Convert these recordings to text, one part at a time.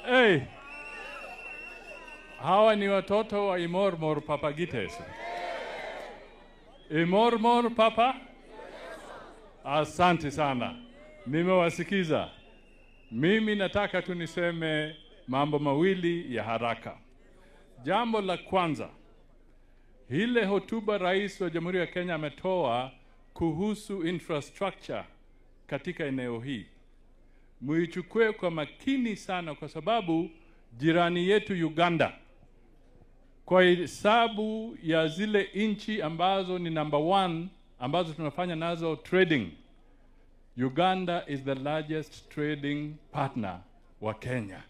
Hey, hawa ni watoto wa Imormor Papa Giteso. Imormor Papa? Asante sana. Nimewasikiza. Mimi nataka tu niseme mambo mawili ya haraka. Jambo la kwanza, ile hotuba Rais wa Jamhuri ya Kenya ametoa kuhusu infrastructure katika eneo hii, muichukue kwa makini sana, kwa sababu jirani yetu Uganda, kwa hesabu ya zile nchi ambazo ni number 1 ambazo tunafanya nazo trading, Uganda is the largest trading partner wa Kenya.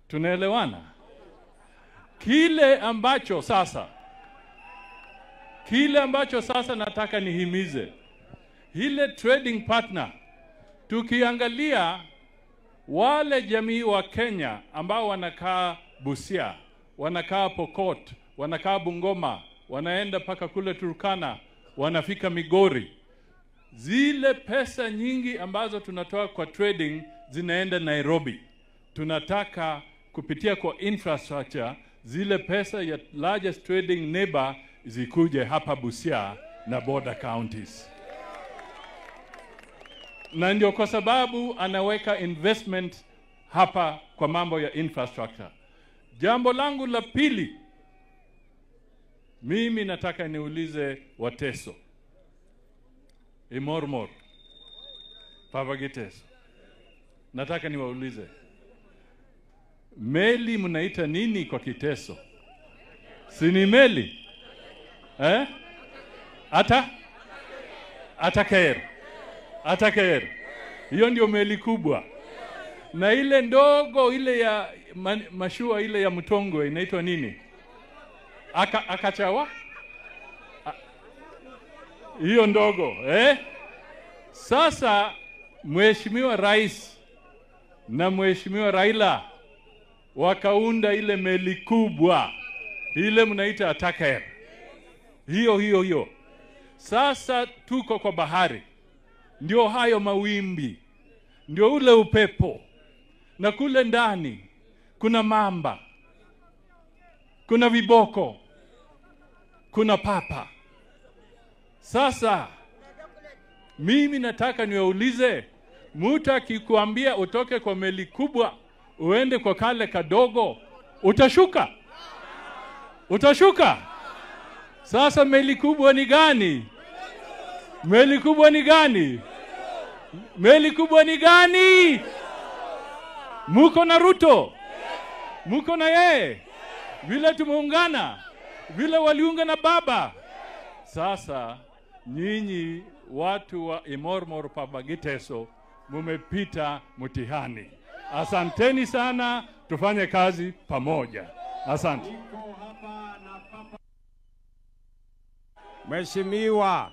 Tunaelewana? Kile ambacho sasa nataka nihimize, ile trading partner, tukiangalia wale jamii wa Kenya ambao wanakaa Busia, wanakaa Pokot, wanakaa Bungoma, wanaenda paka kule Turkana, wanafika Migori, zile pesa nyingi ambazo tunatoa kwa trading zinaenda Nairobi. Tunataka kupitia kwa infrastructure zile pesa ya largest trading neighbor zikuje hapa Busia na border counties. Na ndio kwa sababu anaweka investment hapa kwa mambo ya infrastructure. Jambo langu la pili, mimi nataka niulize Wateso, Imormor, Papa Giteso, nataka niwaulize, meli mnaita nini kwa Kiteso? Si ni meli? Eh? Ata? Ataker. Ataker. Hiyo ndio meli kubwa. Na ile ndogo, ile ya mashua ile ya mtongwe inaitwa nini? Akachawa? Hiyo ndogo, eh? Sasa Mheshimiwa Rais na Mheshimiwa Raila wakaunda ile meli kubwa, ile mnaita Ataker. Hiyo hiyo hiyo. Sasa tuko kwa bahari. Ndio hayo mawimbi, ndio ule upepo. Na kule ndani kuna mamba, kuna viboko, kuna papa. Sasa mimi nataka niwaulize, mtu akikuambia utoke kwa meli kubwa uende kwa kale kadogo, utashuka? Utashuka? Sasa meli kubwa ni gani? Meli kubwa ni gani? Meli kubwa ni gani? Muko na Ruto? Muko na yeye? Vile tumeungana, vile waliunga na baba. Sasa nyinyi watu wa Imormor Papa Giteso mumepita mtihani. Asanteni sana, tufanye kazi pamoja. Asante. Mheshimiwa